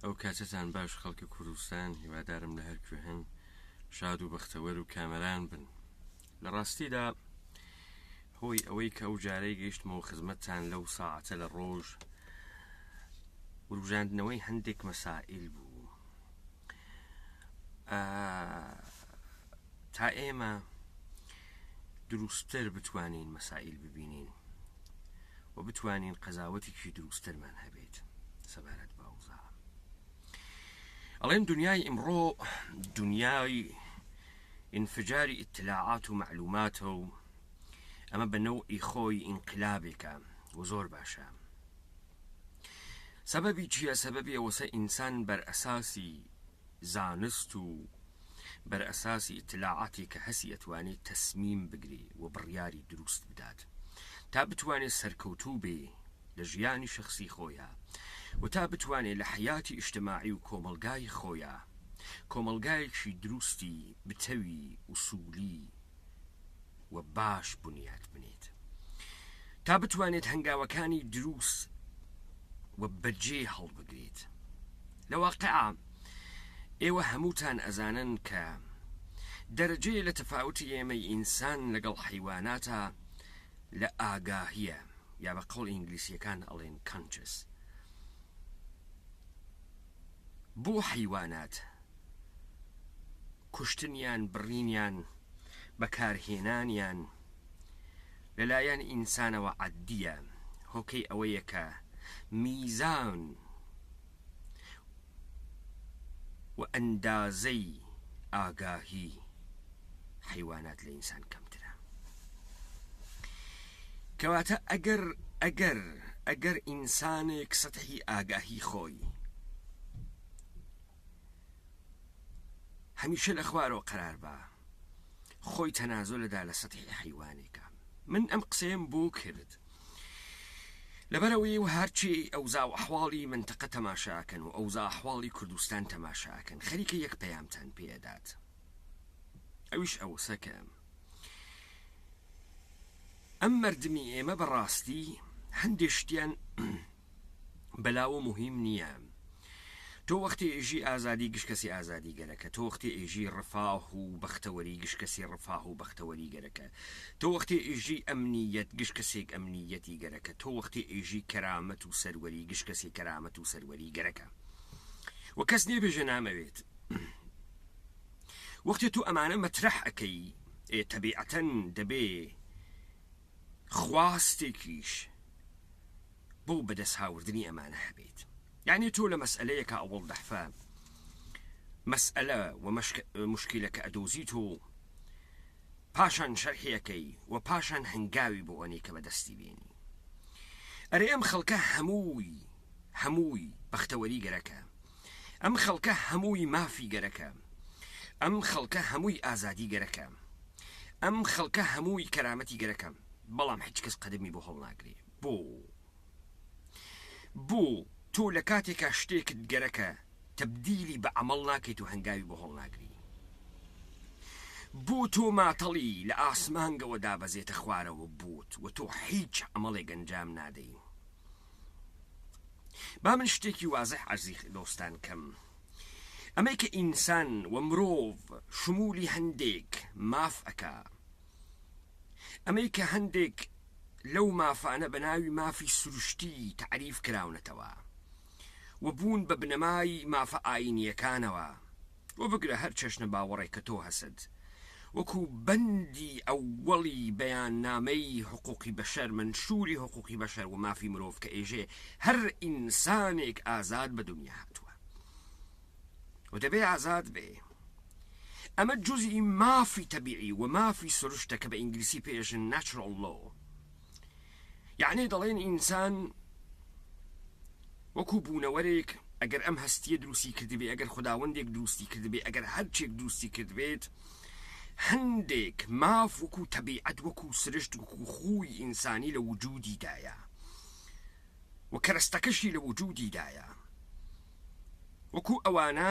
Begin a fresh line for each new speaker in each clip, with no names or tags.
ئەو کاتەتان باش خەڵکی کوردستان هیوادارم لە هەر کوێ هەن شاد و بەختەوەر و کامەران بن لە ڕاستیدا هۆی ئەوەی کە ئەو جارەی گەیشتمەوە خزمەتتان لەو ساعەتە لە ڕۆژ وروژاندنەوەی هەندێک مەسائل بوو تا ئێمە دروستتر بتوانین مەسائل ببینین و بتوانین قەزاوەتێکی دروستترمان هەبێت سەبارەت بە ئەوزا. ئەڵێن دنیای ئیمڕۆ دنیای ئینفجاری ئیتلاعات و مەعلوماتە و ئەمە بە نەوعی خۆی ئینقلابێکە و زۆر باشە. سەبەبی چییە؟ سەبەبی ئەوەسە ئینسان بەر ئەساسی زانست و بەر ئەساسی ئیتلاعاتی کە هەسی ئەتوانێ تەسمیم بگرێ و بڕیاری دروست بدات تا بتوانێ سەرکەوتوو بێ لە ژیانی شەخسی خۆیا و تا بتوانێ لە حەیاتی ئیجتماعی و کۆمەڵگای خۆیا کۆمەڵگایەکی دروستی بتەوی ئوسولی و باش بنیات بنێت تا بتوانێت هەنگاوەکانی دروست و بەجێ هەڵبگرێت. لە واقعا ئێوە هەمووتان ئەزانن کە دەرەجەیە لە تەفاوتی ئێمەی ئینسان لەگەڵ حەیواناتا لە ئاگاهیە یا بە قەوڵی ئینگلیسیەکان ئەڵێن conscious بۆ حەیوانات کوشتنیان، بڕینیان، بەکارهێنانیان لەلایەن ئینسانەوە عادییە، هۆکەی ئەوەیە کە میزان و ئەندازەی ئاگاهی حەیوانات لە ئینسان کەمترە. کەواتە ئەگەر ئەگەر ئەگەر ئینسانێک سەتحی ئاگاهی خۆی، هەمیشە لە خوارەوە قەرار با خۆی تەنازول ئەدا لە سەتحی حەیوانێکا من ئەم قسەیەم بۆ کرد لەبەرئەوەی و هەرچی ئەوزا و ئەحواڵی مەنتەقە تەماشا ئەکەن و ئەوزا ئەحواڵی کوردستان تەماشا ئەکەن خەریکە یەک پەیامتان پێ ئەدات ئەویش ئەوەسە کە ئەم مەردمی ئێمە بەڕاستی هەندێ شتیان بەلاوە موهیم نیە تۆ وەختێ ئێژی ئازادی گشت کەسێ ئازادی گەرەکە تۆ وەختێ ئێژی ڕفاه و بەختەوەری گشت کەسێ ڕفاه و بەختەوەری گەرەکە تۆ وەختێ ئێژی ئەمنیەت گشت کەسێک ئەمنیەتی گەرەکە تۆ وەختێ ئێژی کەرامەت و سەروەری گشت کەسێ کەرامەت و سەروەری گەرەکە و کەس نیە بێژێ نامەوێت وەختێ تۆ ئەمانە مەترەح ئەکەی ئێ تەبیعەتەن دەبێ خواستێکیش بۆ بەدەست هاوردنی ئەمانە هەبێت یەعنی تۆ لە مەسئەلەیەکا ئەوەڵ دەحفە مەسئەلە و موشکیلەکە ئەدۆزیت و پاشان شەرحی ئەکەی و پاشان هەنگاوی بۆ ئەنێی کە بەدەستی بێنی ئەرێ ئەم خەڵکە هەمووی هەمووی بەختەوەری گەرەکە ئەم خەڵکە هەمووی مافی گەرەکە ئەم خەڵکە هەمووی ئازادی گەرەکە ئەم خەڵکە هەمووی کەرامەتی گەرەکە بەڵام هیچ کەس قەدەمی بۆ هەڵناگرێ بۆ؟ بۆ تۆ لە کاتێکا شتێکت گەرەکە تەبدیلی بە عەمەڵ ناکەیت و هەنگاوی بۆ هەڵناگری؟ بۆ تۆ ماتەڵی لە ئاسمانگەوە دابەزێتە خوارەوە بۆت و تۆ هیچ عەمەڵێک ئەنجام نادەی؟ با من شتێکی وازح عەرزی دۆستان کەم ئەمەی کە ئینسان و مرۆڤ شمولی هەندێک ماف ئەکا ئەمەی کە هەندێک لەو مافانە بە ناوی مافی سروشتی تەعریف کراونەتەوە و بوون بە بنەمای مافە ئایینییەکانەوە و بگرە هەر چەشنە باوەڕێک کە تۆ هەست وەکوو بەندی ئەوەڵی بەیاننامەی حقووقی بەشەر، مەنشووری حقووقی بەشەر و مافی مرۆڤ کە ئێژێ هەر ئینسانێک ئازاد بە دونیا هاتووە. و دەبێ ئازاد بێ. ئەمە جوزئی مافی تەبیعی و مافی سروشتە کە بە ئینگلیسی پێ ئێژن Natural Law. یەعنی دەڵێن ئینسان وەکوو بوونەوەرێک ئەگەر ئەم هەستییە دروستی کردبێ، ئەگەر خوداوەندێک دروستی کردبێ، ئەگەر هەرچێک دروستی کردبێت، هەندێک ماف وەکوو تەبیعەت، وەکوو سرشت، وەکوو خووی ئینسانی لە وجوودیدایە. و کەرەستەکەشی لە وجودیدایە وەکو ئەوانە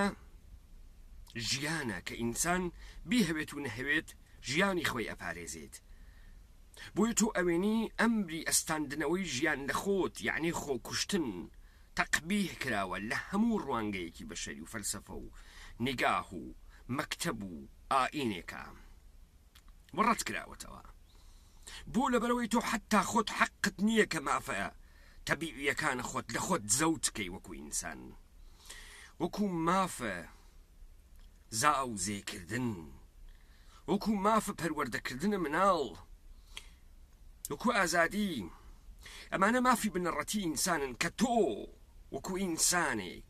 ژیانە کە ئینسان بیهەوێت و نەهەوێت ژیانی خۆی ئەپارێزێت بۆیە تۆ ئەوێنی ئەمری ئەستاندنەوەی ژیان لە خۆت یەعنی خۆکوشتن. تەقبیح کراوە لە هەموو ڕوانگەیەکی بەشەری و فەلسەفە و نیگاه و مەکتەب و ئائینێکا و ڕەت کراوەتەوە. بۆ لەبەرئەوەی تۆ حەتتا خۆت حەقت نییە کە مافە تەبیعیەکان خۆت لە خۆت زەوت کەی وەکو ئینسان وەکو مافە زاوزێ کردن وەکو مافە پەروەردەکردنە مناڵ وەکو ئازادی ئەمانە مافی بنەڕەتی ئینسانن کە تۆ وەکو ئینسانێک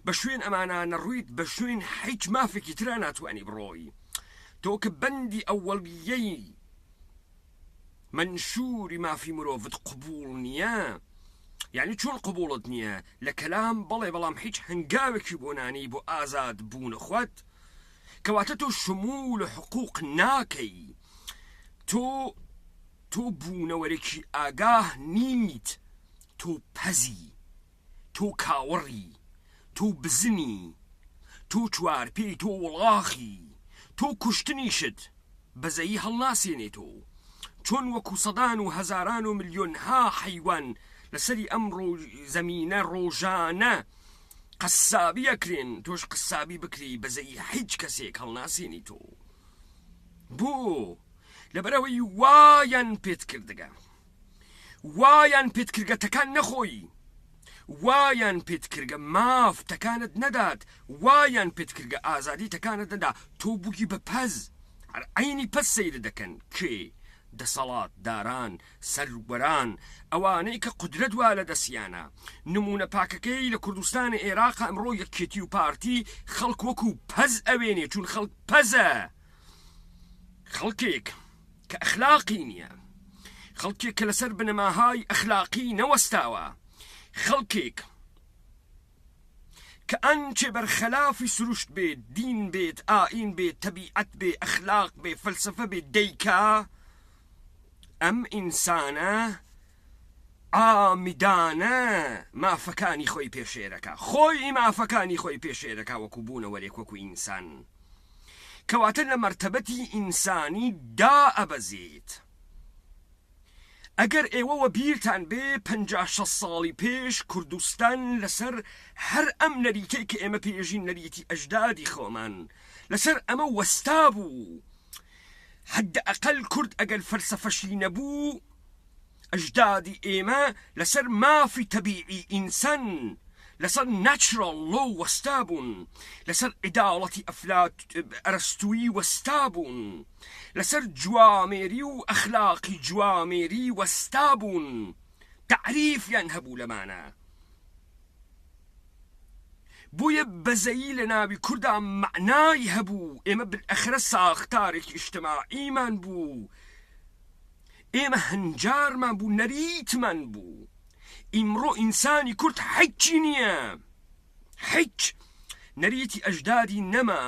بە شوێن ئەمانە نەڕویت بە شوێن هیچ مافێکی ترا ناتوانی بڕۆی تۆ کە بەندی ئەوەڵیەی مەنشوری مافی مرۆڤت قبوڵ نییە یعنی چۆن قبوڵت نییە لە کەلام بەڵێ بەڵام هیچ هەنگاوێکی بۆ نانی بۆ ئازاد بوون خۆت کەواتە تۆ شمول حقوق ناکەی تۆ تۆ بوونەوەرێکی ئاگاه نیت تۆ پەزی تۆ کاوڕی تۆ بزنی تۆ چوارپێی تۆ وڵاخی تۆ کوشتنیشت بەزەیی هەڵناسێنێتۆ چۆن وەکو سەدان و هەزاران و ملیۆنها حەیوان لەسەری ئەم زەمینە ڕۆژانە قەسابی ئەکرێن تۆش قەسابی بکرێی بەزەیی هیچ کەسێک هەڵناسێنی تۆ بۆ لەبەرئەوەی وایان پێت کردگە وایان پێت کردگە تەکان نەخۆی وایان پێت کردگە ماف تەکانت نەدات وایان پێت کردگە ئازادی تەکانت نەدا تۆ بووی بە پەز هەر عەینی پەز سەیرت دەکەن کێ دەسەڵات داران سەروەران ئەوانەی کە قودرەت وا لە دەسیانە نمونە پاکەکەی لە کوردستان ئێراقە ئەمڕۆ یەکێتی و پارتی خەڵک وەکو پەز ئەوێنێ چون خەڵک پەزە خەڵکێک کە ئەخلاقی نییە خەڵکێک کە لەسەر بنەماهای ئەخلاقی نەوەستاوە خەڵکێک کە ئەنچێ بەرخەلافی سروشت بێت دین بێت ئائین بێت تەبیعەت بێ ئەخلاق بێ فەلسەفە بێ دەیکا ئەم ئینسانە عامیدانە مافەکانی خۆی پێشێلەکا خۆی مافەکانی خۆی پێشێلەکا وەکو بوونەوەرێک وەکو ئینسان کەواتە لە مەرتەبەتی ئینسانی دائەبەزێت ئەگەر ئێوە وەبیرتان بێ 50 شەست ساڵی پێش کوردستان لەسەر هەر ئەم نەریتەی کە ئێمە پێژین نەریتی ئەژدادی خۆمان لەسەر ئەمە وەستابوو حەدە ئەقەل کورد ئەگەر فەلسەفەشی نەبوو ئەژدادی ئێمە لەسەر مافی تەبیعی ئینسان، لەسەر Natural Law وەستابوون، لەسەر عیداڵەتی ئەرەستوویی وەستابوون، لەسەر جوامێری و ئەخلاقی جوامێری وەستابوون، تەعریفیان هەبوو لەمانە. بۆیە بەزەیی لە ناوی کوردا مەعنای هەبوو، ئێمە بالئەخرە ساختارێکی ئیجتماعیمان بوو، ئێمە هەنجارمان بوو نەریتمان بوو ئیمڕۆ ئینسانی کورد حیچی نییە حیچ نەریتی ئەژدادی نەما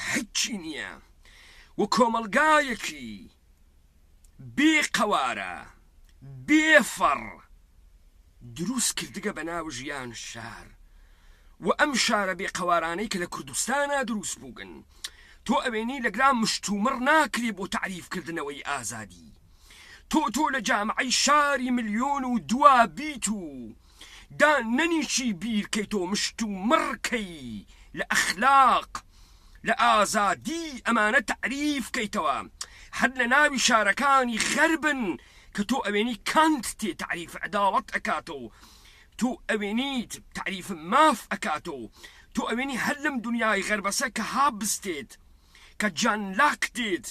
حیچی نییە و کۆمەڵگایەکی بێ قەوارە بێ فەڕ دروست کردگە بە ناو ژیان شار و ئەم شارە بێ قەوارانەی کە لە کوردستانا دروست بووگن تۆ ئەوێنی لەگلا مشتومڕ ناکرێ بۆ تەعریف کردنەوەی ئازادی تۆ تۆ لە جامعەی شاری ملیۆن و دوا بیت و دا نەنیشی بیر کەی تۆ مشتومڕ کەی لە ئەخلاق لە ئازادی ئەمانە تەعریف کەیتەوە هەر لە ناوی شارەکانی غەربن کە تۆ ئەوێنی کانت تێ تەعریف عەداڵەت ئەکاتۆ تۆ ئەوێنیت تەعریف ماف ئەکاتۆ تۆ ئەوێنی هەر لەم دونیای غەربەسە کە هابز تێت کە جان لاک تێت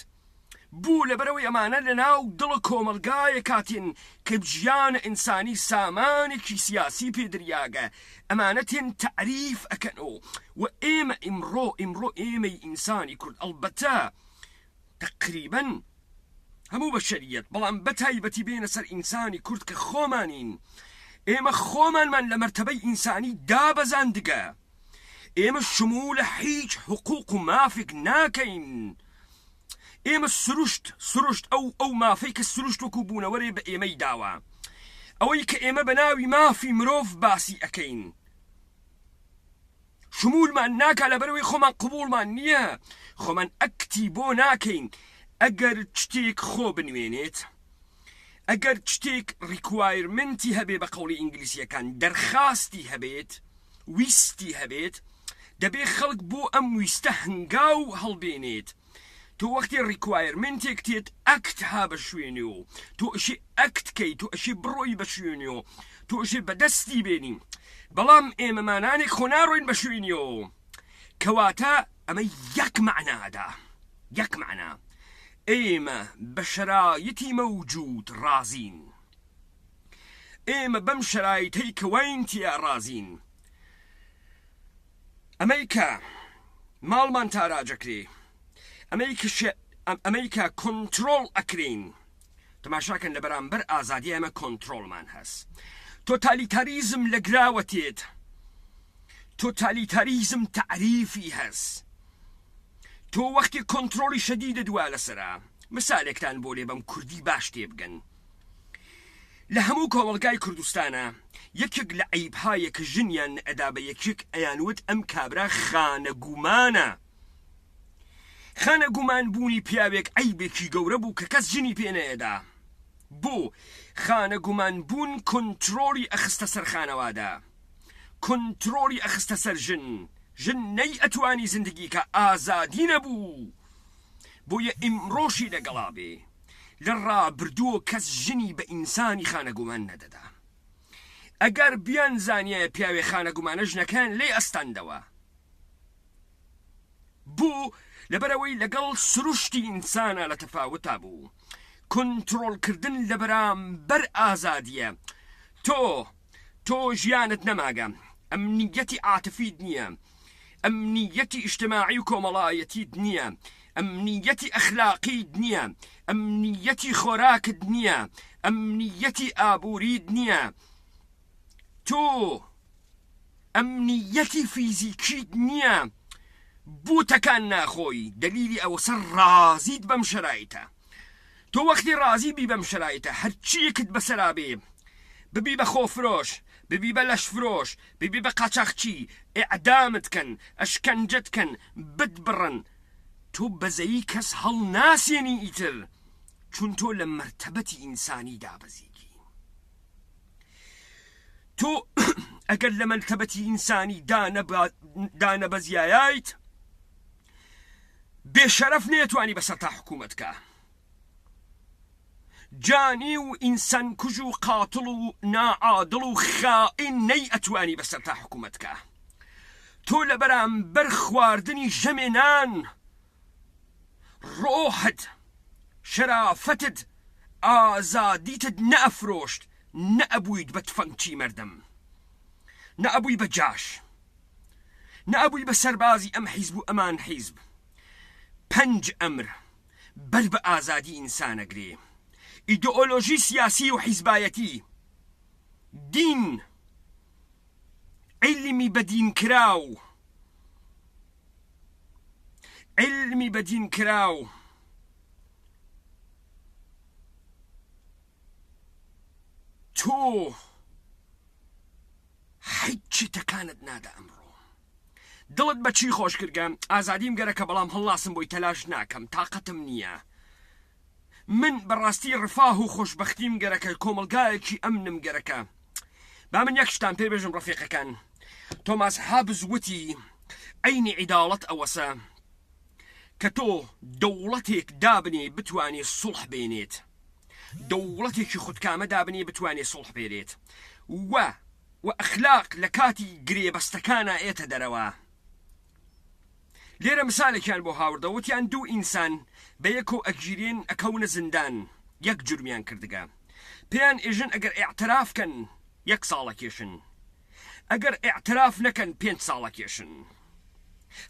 بۆ لەبەرئەوەی ئەمانە لەناو دڵە کۆمەڵگایەکا تێن کە ژیانە ئینسانی سامانێکی سیاسی پێ دریاگە ئەمانە تێن تەعریف ئەکەنۆ و ئێمە ئیمڕۆ ئیمڕۆ ئێمەی ئینسانی کورد ئەڵبەتە تەقریبەن هەموو بەشەریەت بەڵام بەتایبەتی بێنە سەر ئینسانی کورد کە خۆمانین ئێمە خۆمانمان لە مەرتەبەی ئینسانی دابەزاندگە ئێمە شمولە هیچ حقوق و مافێک ناکەین ئێمە سروشت سروشت ئەو ئەو مافەی کە سروشت وەکو بوونەوەرێ بە ئێمەی داوە ئەوەی کە ئێمە بە ناوی مافی مرۆڤ باسی ئەکەین شمولمان ناکا لەبەرئەوەی خۆمان قبوڵمان نییە خۆمان ئەکتی بۆ ناکەین ئەگەر شتێک خۆ بنوێنێت. ئەگەر شتێک requirement ی هەبێ بە قەوڵی ئینگلیسیەکان دەرخاستی هەبێت، ویستی هەبێت، دەبێ خەڵک بۆ ئەم ویستە هەنگاو هەڵبێنێت. تۆ وەختێ requirement ێک تێت act ها بە شوێنێ و تۆ ئەشێ act کەی، تۆ ئەشێ بڕۆی بە شوێنێ و تۆ ئەشێ بەدەستی بێنی. بەڵام ئێمەمانانێک خۆ ناڕۆین بە شوێنیەوە. کەواتە ئەمە یەک مەعنا ئەدا، یەک مەعنا، ئێمە بە شەرایتی مەوجود ڕازین. ئێمە بەم شەرایتەی کە واین تیا ڕازین. ئەمەی کە ماڵمان تاراج ئەکرێ، ئەمەی کە ئەمەی کە کۆنترۆڵ ئەکرێین، تەماشاکەن لە بەرامبەر ئازادی ئێمە کۆنترۆڵمان هەس. تۆتالیتاریزم لە گراوە تێت، تۆتالیتاریزم تەعریفی هەس. تۆ وەختی کۆنترۆڵی شەدیدت وا لەسەرە، مسالێکتان بۆ لێبەم کوردی باش تێبگەن. لە هەموو کۆمەڵگای کوردستانا یەکێک لە عەیبهایە کە ژنیان نەئەدا بە یەکێک ئەیانوت ئەم کابرا خانە گومانە. خانە گومان بوونی پیاوێک عەیبێکی گەورە بوو کە کەس ژنی پێ نەئەدا. بۆ؟ خانە گومان بوون کۆنترۆڵی ئەخستە سەر خانەوادە. کۆنترۆڵی ئەخستە سەر ژن. ژن نەیئەتوانی زندگی کا ئازادی نەبوو. بۆیە ئیمڕۆشی لەگەڵا بێ. لە ڕابردوو کەس ژنی بە ئینسانی خانەگومان نەدەدا. ئەگەر بیانزانیایە پیاوێ خانەگومانە ژنەکەیان لێ ئەستاندەوە. بۆ؟ لەبەرئەوەی لەگەڵ سروشتی ئینسانا لە تەفاوتا بوو. کونترۆڵکردن لەبەرامبەر ئازادیە. تۆ تۆ ژیانت نەماگە، ئەمنیەتی عاتفیت نیە، ئەمنیەتی ئیجتماعی و کۆمەڵایەتیت نیە، ئەمنیەتی ئەخلاقیت نیە، ئەمنیەتی خۆراکت نیە، ئەمنیەتی ئابوریت نیە، تۆ ئەمنیەتی فیزیکیت نیە، بۆ تەکان ناخۆی، دەلیلی ئەوەسە ڕازیت بەم شەرایتە. تۆ وەختی ڕازی بی بەم شەرایتە هەرچیەکت بەسەرا بێ ببی بە خۆفرۆش ببی بە لەشفرۆش ببی بە قاچاخچی ئیعدامت کەن ئەشکەنجەت کەن بتبڕن تۆ بەزەیی کەس هەڵناسێنی ئیتر چون تۆ لە مەرتەبەتی ئینسانی دابەزیی تۆ ئەگەر لە مەرتەبەتی ئینسانی دانەبەزیایت بێ شەرەف نەیەتوانی بەسەرتا حکومەت کا. جانی و ئینسان کوژ و قاتڵ و ناعادڵ و خائین نەی ئەتوانی بەسەرتا حکومەت کا. تۆ لەبەرامبەر خواردنی ژەمێ نان ڕۆحت، شەرافەتت، ئازادیتت نەئەفرۆشت، نەئەبوویت بە تفەنگچی مەردم. نەئەبووی بە جاش. نەئەبووی بە سەربازی ئەم حیزب و ئەمان حیزب. پەنج ئەمر بەر بە ئازادی ئینسان ئەگرێ، ئیدۆئۆلۆژی سیاسی و حیزبایەتی، دین، عیلمی بە دین کراو، عیلمی بە دین کراو، تۆ هیچی تەکانت نادا ئەمڕۆ دڵت بە چی خۆش کردگە ئازادیم گەرەکە بەڵام هەڵناسم بۆی تەلاش ناکەم تاقەتم نییە من بەڕاستی ڕفاه و خۆشبەختیم گەرەکە کۆمەڵگایەکی ئەمنم گەرەکە با من یەک شتان پێ بێژم ڕەفیقەکان تۆماس هابز وتی عەینی عیداڵەت ئەوەسە کە تۆ دەوڵەتێک دابنێی بتوانێ سوڵح بێنێت دەوڵەتێکی خودکامە دابنێ بتوانێ سوڵح بێنێت و و ئەخلاق لە کاتی گرێبەستەکانا ئێتە دەرەوە. لێرە مسالێکیان بۆ هاوردە وتیان دوو ئینسان بە یەکۆ ئەگیرێن ئەکەونە زیندان یەک جورمیان کردگە پێیان ئێژن ئەگەر ئیعتراف کەن یەک ساڵ ئەکێشن ئەگەر ئیعتراف نەکەن پێنج ساڵ ئەکێشن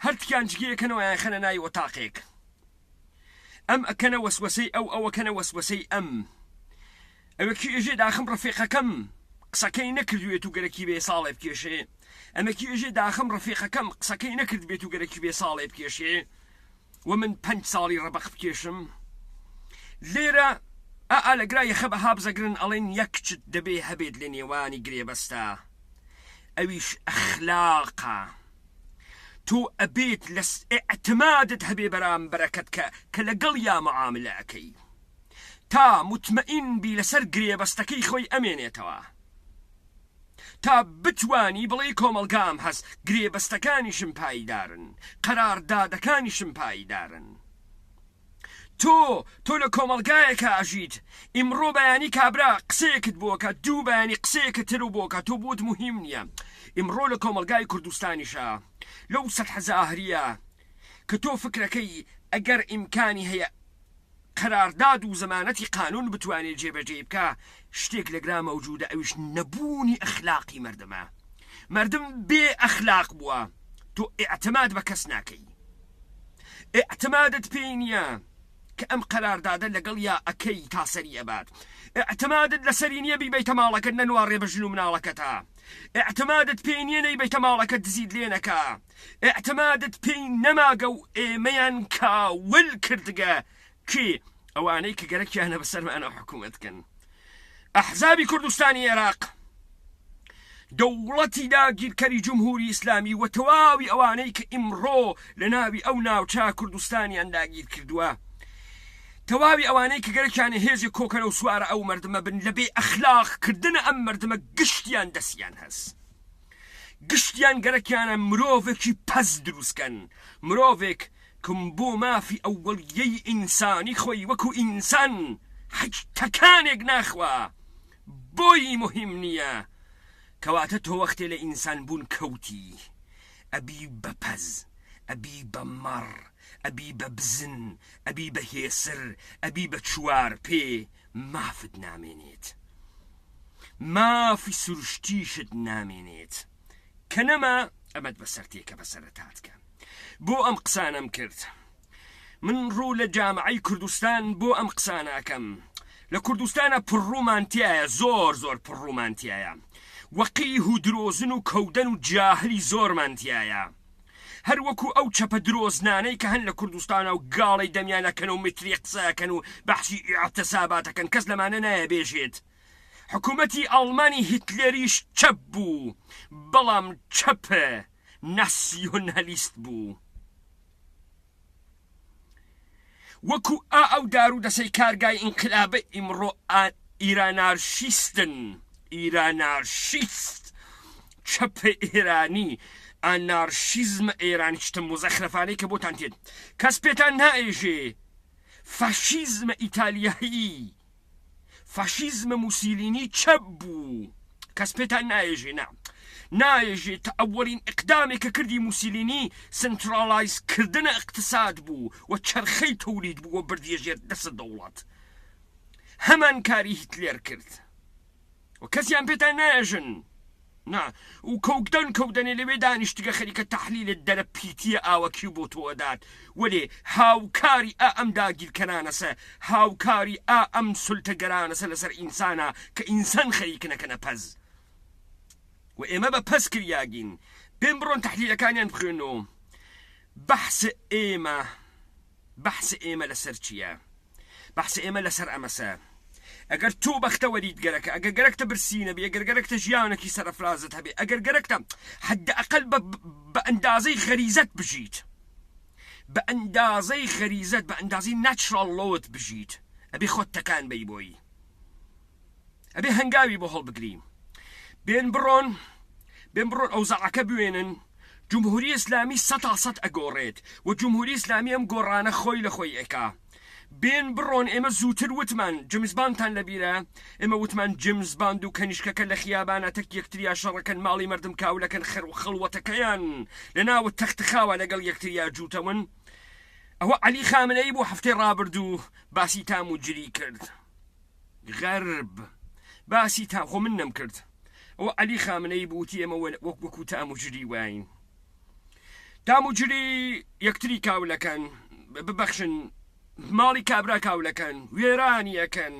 هەرتکیان جگێکەنەوە ئەیانخەنە ناوی ئۆتاقێک ئەم ئەکەنە وەسوەسەی ئەو ئەو ئەکەنە وەسوەسەی ئەم ئەوەکی ئێژێ داخم ڕەفیقەکەم قسەکەی نەکردوێت و گەرەکی بێ ساڵێ بکێشێ ئەمەکی ئێژێ داخم ڕەفیقەکەم قسەکەی نەکردبێت و گەرەکی بێ ساڵێ بکێشێ و من پەنج ساڵی ڕەبەق بکێشم لێرە ئا لەگرا یەخە بە هابزەگرن ئەڵێن یەک چت دەبێ هەبێت لە نێوانی گرێبەستە ئەویش ئەخلاقە تۆ ئەبێت لە ئیعتمادت هەبێ بەرامبەرەکەت کە کە لەگەڵیا معاملە ئەکەی. تا موتمەئین بی لەسەر گرێبەستەکەی خۆی ئەمێنێتەوە. تا بتوانی بڵێی کۆمەڵگام هەس، گرێبەستەکانیشم پایدارن، قەراردادەکانیشم پایدارن. تۆ، تۆ لە کۆمەڵگایەکا ئەژیت، ئیمڕۆ بەیانی کابرا قسەیەکت بۆ ئەکا، دوو بەیانی قسەیەکت تر بۆ ئەکا، تۆ بۆت موهیم نییە. ئیمڕۆ لە کۆمەڵگای کوردستانیشا، لەو سەتحە زاهرییە کە تۆ فکرەکەی ئەگەر ئیمکانی هەیە قەرارداد و زەمانەتی قانوون بتوانێ جێبەجێی بکا، شتێک لەگرا مەوجوودە ئەویش نەبوونی ئەخلاقی مەردمە. مەردم بێ ئەخلاق بووە. تۆ ئیعتماد بە کەس ناکەی. ئیعتمادت پێی نییە کە ئەم قەراردادە لەگەڵیا ئەکەی تا سەری ئەبات. ئیعتمادت لەسەری نییە بیبەیتە ماڵەکەت نەنواڕێ بە ژن و مناڵەکەتا. ئیعتمادت پێی نییە نەیبەیتە ماڵەکەت دزیت لێ نەکا. ئیعتمادت پێی نەماگە و ئێمەیان کاول کردگە کێ ئەوانەی کە گەرەکیانە بەسەرمانەوە حکوومەت کەن ئەحزابی کوردستانی عێراق دەوڵەتی داگیرکەری جمهوری ئیسلامی و تەواوی ئەوانەی کە ئیمڕۆ لە ناوی ئەو ناوچە کوردستانیان داگیر کردووە تەواوی ئەوانەی کە گەرەکیانە هێزێک کۆکەنە و سوارە ئەو مردمە بن لە بێ ئەخلاق کردنە ئەم مردمە گشتیان دەسیان هەس. گشتیان گەرەکیانە مرۆڤێکی پەز دروست کەن، مرۆڤێک کە بۆ مافی ئەوەڵییەی ئینسانی خۆی وەکو ئینسان حیچ تەکانێک ناخوا، بۆی موهیم نییە. کەواتە تۆ وەختێ لە ئینسان بوون کەوتی، ئەبی بە پەز، ئەبی بە مەڕ، ئەبی بە بزن، ئەبی بە هێسر، ئەبی بە چوارپێ، مافت نامێنێت. مافی سروشتیشت نامێنێت کە نەما ئەمەت بەسەر تێ کە بەسەرتاتکە بۆ ئەم قسانەم کرد من ڕوو لە جامعەی کوردستان بۆ ئەم قسانە ئەکەم لە کوردستانە پڕڕوومان تایە زۆر زۆر پڕڕوومان تایە وەقیه و درۆزن و کەودەن و جاهلی زۆرمان تایە هەر وەکو ئەو چەپە درۆزنانەی کە هەن لە کوردستانا و گاڵەی دەمیان ئەکەن و متری قسە ئەکەن و بەحسی ئیعتسابات ئەکەن کەس لەمانە نایە بێژێت حکومەتی ئەڵمانی هیتلێریش چەپ بوو بەڵام چەپ ناسیۆنالیست بوو. وەکو ئا ئەو دارو دەسەی کارگای ئینقلابە ئیمڕۆ ئیرانارشیستن، ئیرانارشیست، چەپ ئێرانی، ئانارشیزم ئێرانی شتە موزەخرەفانەی کە بۆتان تێت کەس پێتان نائێژێ فاشیزم ئیتالیایی. فاشیزم موسیلینی چەپ بوو کەس پێتان نایێژێ نا نایێژێ تە ئەوەڵین ئیقدامێ کە کردی موسیلینی سنتراڵایز کردنە ئیقتساد بوو و چەرخەی تەولید بوو و بردیە ژێر دەست دەوڵەت هەمان کاری هیتلێر کرد. و کەسیان پێتان نایەژن نا و کەوکدەن کەودەنێ لەوێ دانیشتگە خەریکە تەحلیلت دەرە پیتیە ئاوەکی و بۆ تۆ ئەدات وەلێ هاوکاری ئا ئەم داگیرکەرانەسە هاوکاری ئا ئەم سولتەگەرانەسە لەسەر ئینسانا کە ئینسان خەریکنەکەنە پەز و ئێمە بە پەز کریاگین بێن بڕۆن تەحلیلەکانیان بخوێنەوە بەحس ئێمە بەحس ئێمە لەسەر چیە؟ بەحس ئێمە لەسەر ئەمەسە ئەگەر تۆ بەختەوەریت گەرەکە ئەگەر گەرەکتە برسی نەبی ئەگەر گەرەکتە ژیانێکی سەرەفرازت هەبێ ئەگەر گەرەکتە حەد ئەقل بە بە ئەندازەی غەریزەت بژیت بە ئەندازەی غەریزەت بە ئەندازەی ناچرال لۆت بژیت ئەبێ خۆت تەکان بەی بۆی ئەبێ هەنگاوی بۆ هەڵبگری بێن بڕۆن بێن بڕۆن ئەوزاعەکە بوێنن جمهوری ئیسلامی سەتا سەت ئەگۆڕێت و جمهوری ئیسلامی ئەم گۆڕانە خۆی لە خۆی ئەکا بێن بڕۆن ئێمە زووتر وتمان جمز باندتان لەبیرە ئێمە وتمان جمز باند و کەنیشکەکە لە خیابانە تەک یەکتریا شەڕەکەن ماڵی مردم کاولەکەن خەر و خەڵوەتەکەیان لە ناوە تەخت خاوە لەگەڵ یەکتریا جووتەون ئەوە عەلی خامنەیی بوو هەفتەی ڕابردوو باسی تام و جری کرد غەرب باسی تام خۆ من نەمکرد ئەوە عەلی خامنەیی بوو وتی ئێمە وەک وەکو تام و جری واین تام و جری یەکتری کاولەکەن ببەخشن ماڵی کابرا کاولەکەن وێرانی ئەکەن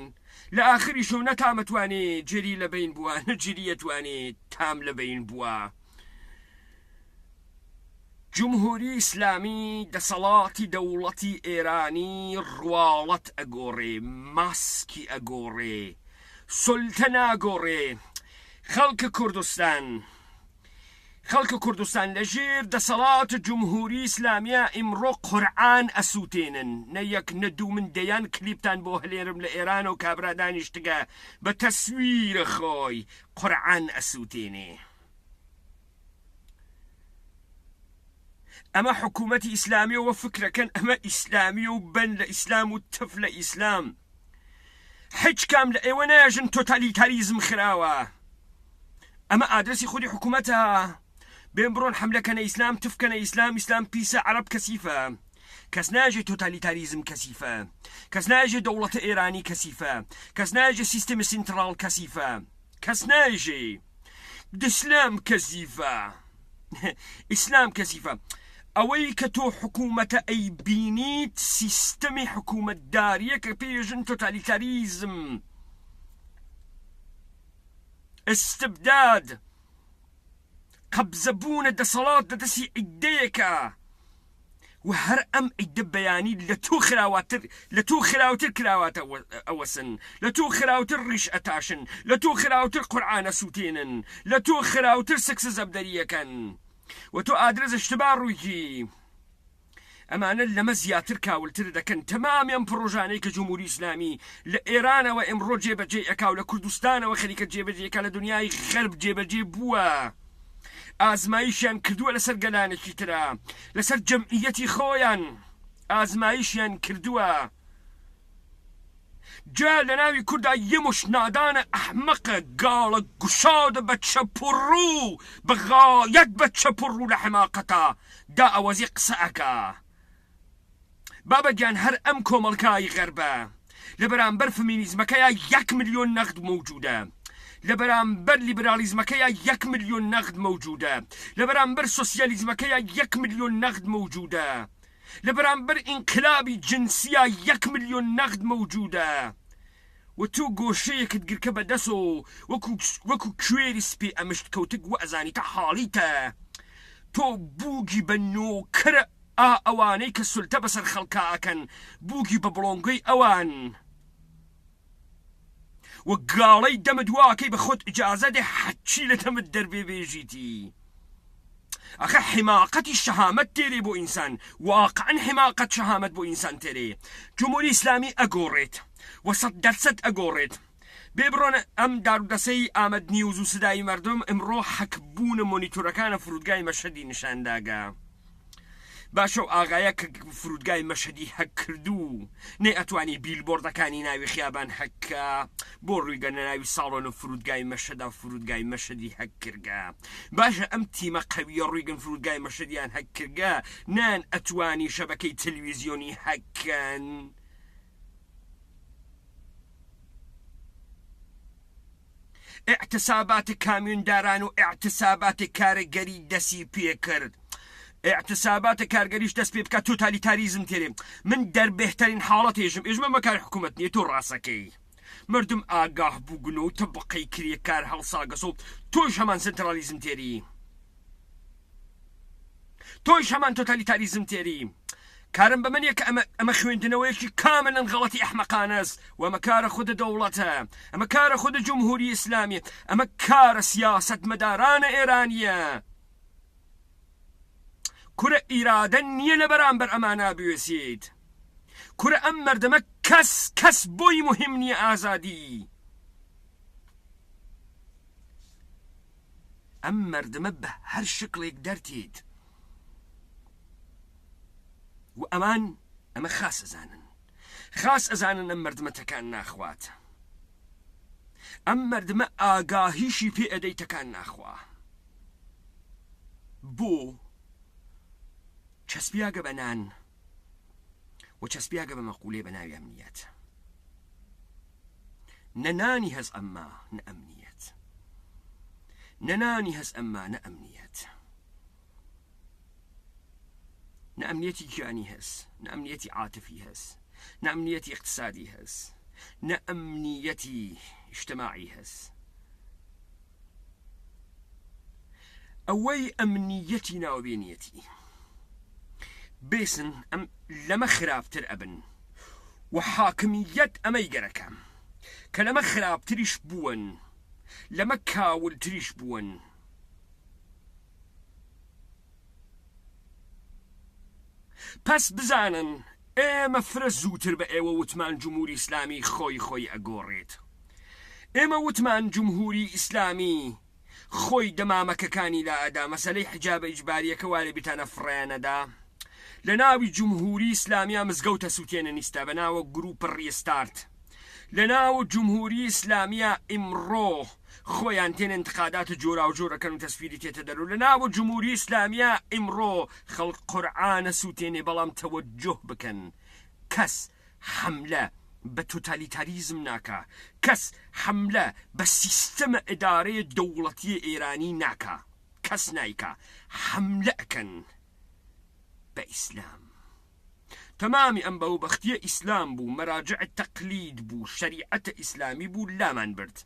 لە ئاخریشەوە نە تامەتوانێ جری لە بین بووە نە جریە توانێ تام لە بین بووە جمهوری ئیسلامی دەسەڵاتی دەوڵەتی ئێرانی ڕواڵەت ئەگۆڕێ، ماسکی ئەگۆڕێ، سولتە ناگۆڕێ. خەڵک کوردستان. خەڵک کوردستان لە ژێر دەسەڵات جمهوری ئیسلامیا ئیمڕۆ قورعان ئەسوتێنن نە یەک نە دوو من دەیان کلیپتان بۆ هەلێرم لە ئێرانەو کابرا دانیشتگە بە تەسویر خۆی قورعان ئەسوتێنێ. ئەمە حکوومەتی ئیسلامیە وە فکرەکەن ئەمە ئیسلامیە و بەن لە ئیسلام و تف لە ئیسلام حیچ کام لە ئێوە نایەژن تۆتالیتاریزم خراوە ئەمە ئادرەسی خودی حکوومەتە بێن بڕۆن حەملە کەنە ئیسلام تف کەنە ئیسلام ئیسلام پیسە عەرەب کەسیفە کەس نایەژێ تۆتالیتاریزم کەسیفە کەس نایەژێ دەوڵەتە ئێرانی کەسیفە کەس نایەژێ سیستەمی سینتڕاڵ کەسیفە کەس نایژێ ئیسلام کەسیفە ئیسلام کەسیفە ئەوەی کە تۆ حکوومەتە ئەیبینیت سیستەمی حکوومەتداریە کە پێژن تۆتالیتاریزم استبداد قەبزەبوونە دەسەڵات لە دەستی عیدەیەکە و هەر ئەم عیدە بەیانی لە تۆ خراواتر لە تۆ خراوتر کراواتە ئەوەسن لە تۆ خراوتر ڕیش ئەتاشن لە تۆ خراوتر قورعان ئەسوتێنن لە تۆ خراوتر سکس زەبدەریەکەن و تۆ ئادرەز اشتبا ڕوویکی ئەمانە لەمە زیاتر کاولتر دەکەن تەمامی ئەم پڕۆژانەی کە جمهوری ئیسلامی لە ئێرانەوە ئمڕۆ جێبەجێی ئەکا و لە کوردستانەوە خەریکە جێبەجێی ئەکا لە دنیای غەرب جێبەجێ بووە ئازمایشیان کردووە لەسەر گەلانێکی ترا لەسەر جەمعیەتی خۆیان ئازمایشیان کردووە جا لە ناوی کوردا یە مشت نادانە ئەحمەقە گاڵە گوشادە بە چەپ و ڕوو بە غایەت بە چەپ و ڕوو لە حەماقەتا دا ئەوەزی قسە ئەکا بابە گیان هەر ئەم کۆمەڵگای غەربە لە بەرامبەر فمینیزمەکەیا یەک ملیۆن نەغد مەوجودە لە بەرامبەر لیبرالیزمەکەیا یەک ملیۆن نەغد مەوجودە لە بەرامبەر سۆسیالیزمەکەیا یەک ملیۆن نەغد مەوجودە لە بەرامبەر ئینقلابی جنسیا یەک ملیۆن نەغد مەوجودە و تۆ گۆشەیەکت گرکە بە دەسۆ وەکو وەکو کوێری سپی ئەمشت کەوتگ وەئەزانیتە حاڵیتە تۆ بووگی بە نۆکەرە ئا ئەوانەی کە سولتە بەسەر خەڵکا ئەکەن بووگی بە بڵۆنگۆی ئەوان و گاڵەی دەمت واکەی بە خۆت ئیجازە دێ هەرچی لە دەمت دەربێ بێژیتی ئەخە حماقەتی شەهامەت تێرێ بۆ ئینسان واقعا حماقەت شەهامەت بۆ ئینسان تێرێ جمهوری ئیسلامی ئەگۆڕێت و سەد دەرسەد ئەگۆڕێت بێ بڕۆنە ئەم دارودەسەی ئامەد نیوز و سدای مەردم ئمڕۆ حەک بوونە مۆنیتۆرەکانە فرودگای مەشهەدی نیشان داگە. باشە ئەو ئاغایە کە فرودگای مەشهەدی هەک کردوو نەی ئەتوانی بیلبۆردەکانی ناوی خیابان هەک کا بۆ ڕویگە نە ناوی ساڵۆن و فرودگای مەشهەدا فرودگای مەشهەدی هەک کردگە باشە ئەم تیمە قەویە ڕویگن فرودگای مەشهەدیان هەک کردگە نەیان ئەتوانی شەبەکەی تلویزیۆنی هەک کەن؟ ئیعتسابات کامیونداران و ئیعتسابات کارگەری دەسی پێکرد ئیعتسابات کارگەریش دەست پێ بکات تۆتالیتاریزم تێرێ من دەر بهترین حاڵەت ێژم ێژمە مەکار حکوومەت نیە تۆ ڕاسەکەی مردم ئاگاه بووگن و تەبقەی کرێکار هەڵساگەسۆ تۆش هەمان سنترالیزم تێری تۆیش هەمان تۆتالیتاریزم تێری. کارم بەمە نیە کە ئەمە ئەمە خوێندنەوەیەکی کاملا غەڵەتی ئەحمەقانەس و ئەمە کارە خودە دەوڵەتە ئەمە کارە خودە جمهوری ئیسلامیە ئەمە کارە سیاسەتمەدارانە ئێرانیە کورە ئیرادە نیە لە بەرامبەر ئەمانە بوێسیت کورە ئەم مەردەمە کەس کەس بۆی مهم نیە ئازادی ئەم مەردمە بە هەر شکڵێک دەرتێت و ئەمان ئەمە خاس ئەزانن خاس ئەزانن ئەم مەردمە تەکان ناخوات ئەم مەردمە ئاگاهیشی پێ ئەدەی تەکان ناخوا بۆ چەسپیاگە بە نان و چەسپیاگە بە مەقولێ بە ناوی ئەمنیەت نە نانی هەس ئەمما نە ئەمنیەت نە نانی هەس ئەمما نە ئەمنیەت نە ئەمنیەتی گیانی هەس نە ئەمنیەتی عاتفی هەس نە ئەمنیەتی اقتصادی هەس نە ئەمنیەتی اجتماعی هەس ئەوەی ئەمنیەتی ناوبێنیەتی بێسن ئەم لەمە خراپتر ئەبن و حاکمیەت ئەمەی گەرەکە کە لەمە خراپتریش بوون لەمە کاولتریش بوون. پەس بزانن ئێمە فرە زووتر بە ئێوە وتمان جمهوری ئیسلامی خۆی خۆی ئەگۆڕێت. ئێمە وتمان جمهوری ئیسلامی خۆی دەمامەکەکانی لا ئەدا، مەسەلەی حیجابە ئیجباریەکە وا لە بیرتانە فڕێیان ئەدا؟ لە ناوی جمهوری ئیسلامیا مزگەوت ئەسوتێنن ئیستا بە ناوە گروپ ڕیستارت. لە ناو جمهوری ئیسلامیا ئیمڕۆ خۆیان تێن ئینتقادات جۆراوجۆر ئەکەن و تەسفیری تێتە دەر و لە ناو جمهوری ئیسلامیا ئیمڕۆ خەڵک قورعان ئەسوتێنێ بەڵام تەوەجوه بکەن کەس حەملە بە تۆتالیتاریزم ناکا کەس حەملە بە سیستەمە ئیدارەیە دەوڵەتیە ئێرانی ناکا کەس نایکا حەملە ئەکەن بە ئیسلام. تەمامی ئەم بەوبەختیە ئیسلام بوو مەراجع تەقلید بوو شەریعەتە ئیسلامی بوو لامان برد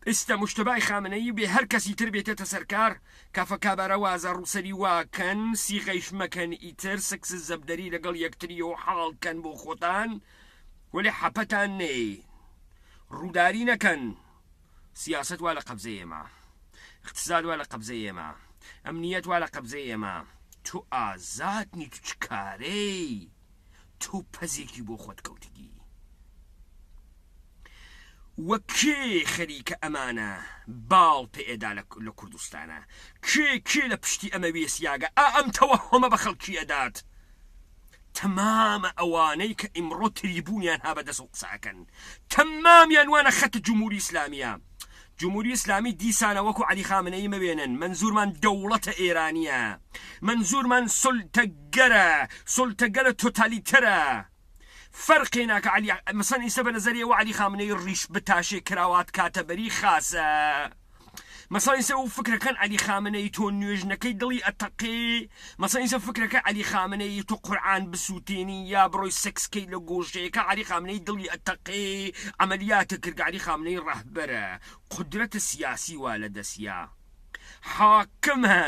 ئیستە موجتەبای خامنەیی بێ هەر کەسی تر بێتێتە سەر کار کافە کابارە وازە ڕووسەری واکەن سیغەیش مەکەن ئیتر سکس زەبدەری لەگەڵ یەکتری و حاڵ کەن بۆ خۆتان وەلێ حەپەتان نێی ڕووداری نەکەن سیاسەت وا لە قەبزەی ئێمە، ئیقتساد وا لە قەبزەی ئێمە، ئەمنیەت وا لە قەبزەی ئێمە، تۆ ئازاد نی تو چ کارەی تۆ پەزێکی بۆ خۆت کەوتگی وە کێ خەریکە ئەمانە باڵ پێ ئەدا لە کوردستانە کێ کێ لە پشتی ئەمە وێسیاگە ئا ئەم تەوەهۆمە بە خەڵکی ئەدات تەمامە ئەوانەی کە ئیمڕۆ تریبونیان ها بە دەس و قسە ئەکەن تەمامیان وانە خەت جمهوری ئیسلامیە جمهوری ئیسلامی دیسانە وەکو عەلی خامنەیی مەوێنن مەنزورمان دەوڵەتە ئێرانیە مەنزورمان سولتەگەرە سولتەگەرە تۆتالیتەرە فەرقێ ناکە عەلی مەسەن ئیسە بە نەزەری ئێوە عەلی خامنەیی ڕیش بتاشێ کراوات کاتە بەری خاسە مەسەڵەن ئیسە ئەو فکرەکەن عەلی خامنەیی تۆ نوێژ نەکەی دڵی ئەتەقێ مەسەڵەن ئیسە فکرەکە عەلی خامنەیی تۆ قورعان بسووتێنی یا بڕۆی سێکس کەی لە گۆشەیەکە عەلی خامنەیی دڵی ئەتەقێ عەمەلیاتە کردگە عەلی خامنەیی ڕەهبەرە قودرەتە سیاسی وا لە دەسیا حاکمە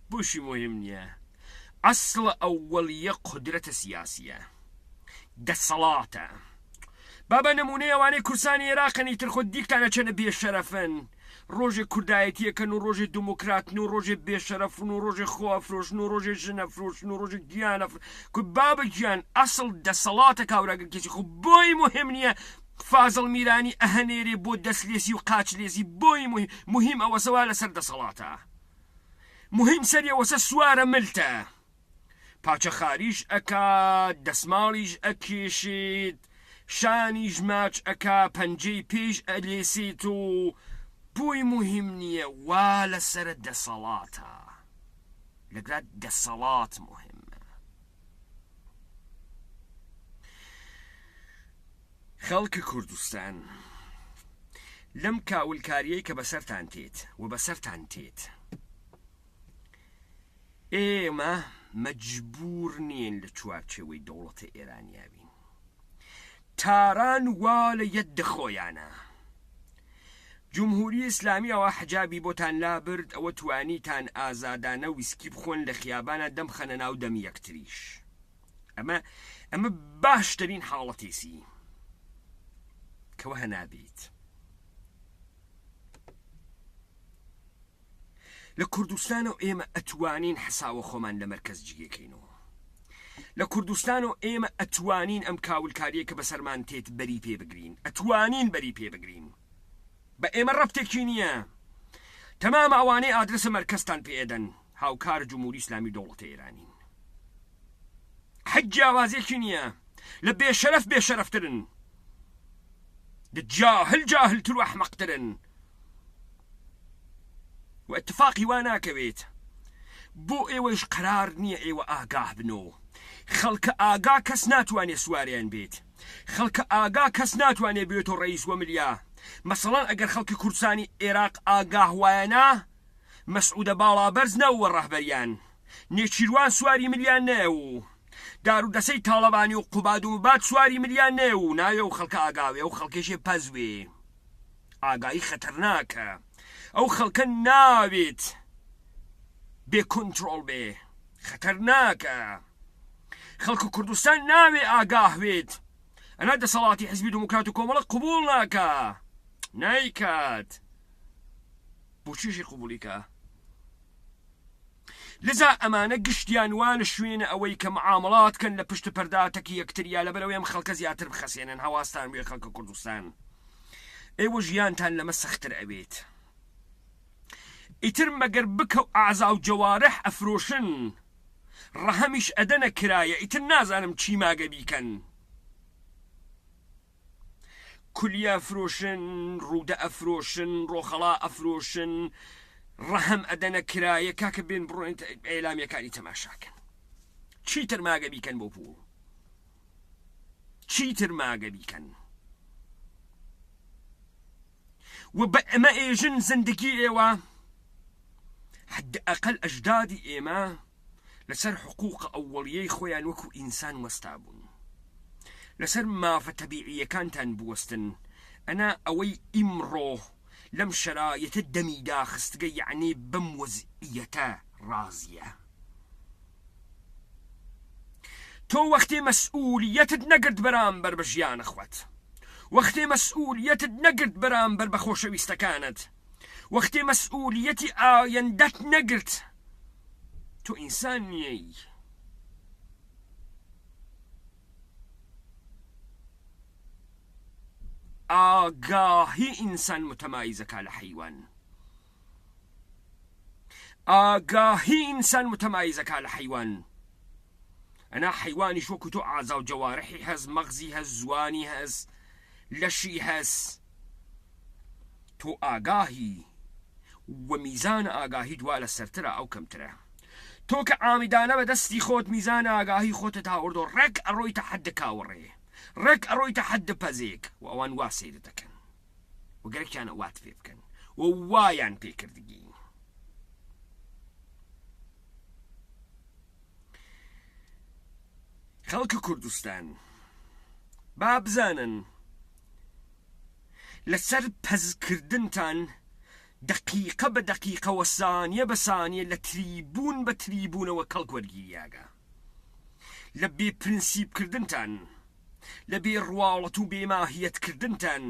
بۆشی موهیم نییە ئەسڵە ئەوەڵیە قودرەتە سیاسیە دەسەڵاتە. بابە نمونەی ئەوانەی کورسانی ئێراقن ئیتر خۆ دیکتانە چەنە بێ شەرەفن ڕۆژێ کوردایەتیەکەن و ڕۆژێ دموکراتن و ڕۆژێ بێ شەرەفن و ڕۆژێ خۆ ئەفرۆشن و ڕۆژێ ژن ئەفرۆشن و ڕۆژێ گیان ئەفر کو بابە گیان ئەسڵ دەسەڵاتە کاورا گەر کەسی خۆ بۆی مهم نییە فازڵ میرانی ئەهەنێرێ بۆ دەست لێسی و قاچ لێسی بۆی مهم مهم ئەوەسە وا لەسەر دەسەڵاتە مهم سەری ئەوەسە سوارە ملتە. پاچە خاریش ئەکات، دەسماڵیش ئەکێشێت، شانیش ماچ ئەکا، پەنجەی پێیش ئەلێسێت و بۆی موهیم نییە وا لەسەرە دەسەڵاتە لەگرا دەسەڵات موهیمە. خەڵک کوردستان لەم کاولکاریەی کە بەسەرتان تێت و بەسەرتان تێت، ئێمە مەجبوور نین لە چوارچێوەی دەوڵەتە ئێرانیا بین. تاران وا لە یەد خۆیانە. جمهوری ئیسلامی ئەوە حجابی بۆتان لابرد ئەوە توانیتان ئازادانە ویسکی بخۆن لە خیابانا دەم خەنە ناو دەم یەکتریش. ئەمە ئەمە باشترین حاڵەتێسی کە وەها نابیت. لە کوردستانەوە ئێمە ئەتوانین حساوە خۆمان لە مەرکەز جگێکەینەوە. لە کوردستانەوە ئێمە ئەتوانین ئەم کاولکاریە کە بەسەرمان تێت بەری پێ بگرین. ئەتوانین بەری پێ بگرین. بە ئێمە ڕەبتێکی نییە. تەمام ئەوانەی ئادرەسە مەرکەزتان پێ ئەدەن هاوکار جمهوری ئیسلامی و دەوڵەتە ئێرانین. حەج جیاوازێکی نییە. لە بێشەرەف بێشەرەفترن. لە جاهل جاهلتر و ئەحمەقترن. و اتفاقی وا ناکەوێت بۆ ئێوەیش قەرار نییە ئێوە ئاگاه بن و خەڵکە ئاگا کەس ناتوانێ سواریان بێت خەڵکە ئاگا کەس ناتوانێ بێتۆ ڕئیس وە ملیا مەسەڵەن ئەگەر خەڵکی کوردستانی ئێراق ئاگاه وایەنا مەسعودە باڵابەرز نەووە ڕەهبەریان نێچیروان سواری ملیان نەیەوو دارودەسەی تاڵەبانی و قوباد و مباد سواری ملیان نەیەوو ناوێ و خەڵکە ئاگاوێ و خەڵکێشێ پەزوێ ئاگایی خەتەرناکە ئەو خەڵکە ناوێت بێ کۆنترۆڵ بێ خەتەرناکە خەڵک کوردستان ناوێ ئاگاه بێت ئەنا دەسەڵاتی حزبی دموکرات و کۆمەڵە قبول ناکە نایکات بۆچیشی قبولیکە. لذا ئەمانە گشتیان وا لە شوێنە ئەوەی کە معامڵات کەن لە پشت پەردا تەکی یەکتریا لەبەرئەوەی ئەم خەڵکە زیاتر بخەسێنن هەواستان بوێ خەڵکە کوردستان ئێوە ژیانتان لەمە سەختر ئەوێت ئیتر مەگەر بکەو ئەعزا و جەوارح ئەفرۆشن ڕەهەمیش ئەدەنە کرایە ئیتر نازانم چی ماگە بیکەن. کولیە ئەفرۆشن، ڕوودە ئەفرۆشن، ڕۆخەڵا ئەفرۆشن، ڕەهەم ئەدەنە کرایە، کاکە بێن بڕۆن ئیلامیەکانی تەماشاکەن. چیتر ماگە بیکەن بۆ پووڵ؟ چیتر ماگە بیکەن؟ و بە ئەمە ئێژن زندگی ئێوە حد ئەقل ئەژدادی ئێمە لەسەر حقوق ئەوەڵیەی خۆیان وەکو ئینسان وەستابوون لەسەر مافە تەبیعیەکانتان بوەستن ئەنا ئەوەی ئیمڕۆ لەم شەرایتە دەمی داخستگە یەعنی بەم وەزعیەتە ڕازیە تۆ وەختێ مەسئولیەتت نەگرت بەرامبەر بە ژیانە خوەت وەختێ مەسئولیەتت نەگرت بەرامبەر بە خۆشەویستەکانت وەختێ مەسئولیەتی ئایندەت نەگرت تۆ ئینسان نیەی. ئاگاهی ئینسان متەمایزەکا لە حەیوان. ئاگاهی ئینسان متەمایزەکا لە حەیوان. ئەنا حەیوانیش وەکو تۆ ئازا و جەوارحی هەس، مەغزی هەس، زوانی هەس، لەشی هەس. تۆ ئاگاهی و میزان ئاگاهیت وا لە سەرترە ئەو کەمترە. تۆ کە عامیدانە بە دەستی خۆت میزان ئاگاهی خۆتت هاوردۆ ڕێک ئەڕۆیتە حەد کاوڕێ، ڕێک ئەڕۆیتە حەد پەزێک و ئەوان وا سەیرت دەکەن و گەرەکیانە وات پێ بکەن و وایان پێ کردگی. خەڵک کوردستان با بزانن لەسەر پەزکردنتان دەقیقە بە دەقیقە و سانیە بە سانیە لە تریبوون بە تریبوونەوە کەڵک وەرگیریاگە لە بێ پرنسیپ کردنتان لە بێ ڕواڵەت و بێ ماهیەت کردنتان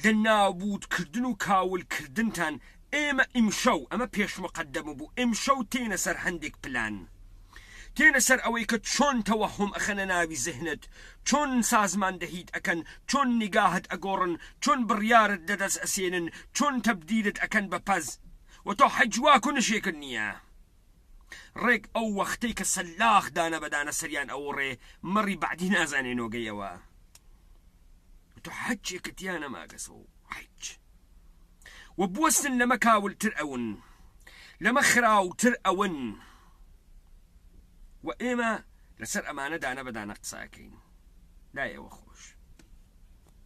لە نابوود کردن و کاول کردنتان ئێمە ئیمشەو، ئەمە پێش موقەدەمە بوو، ئیمشەو تێنە سەر هەندێک پلان. تێنە سەر ئەوەی کە چۆن تەوەهوم ئەخەنە ناوی زهنت، چۆن سازماندەهیت ئەکەن، چۆن نیگاهت ئەگۆڕن، چۆن بڕیارت لە دەست ئەسێنن، چۆن تەبدیلت ئەکەن بە پەز. و تۆ حەج واکونشێکت نییە. ڕێک ئەو وەختەی کە سەلاخ دانە بە دانە سەریان ئەوڕێ، مەڕی بەعدی نازانێ نۆگەی ئەوە. تۆ حەجێکت تیا نەماگەسەوە حەج. و بوەستن لەمە کاولتر ئەون لەمە خراوتر ئەون و ئێمە لەسەر ئەمانە دانە بە دانە قسە ئەکەین لای ئێوە خۆش.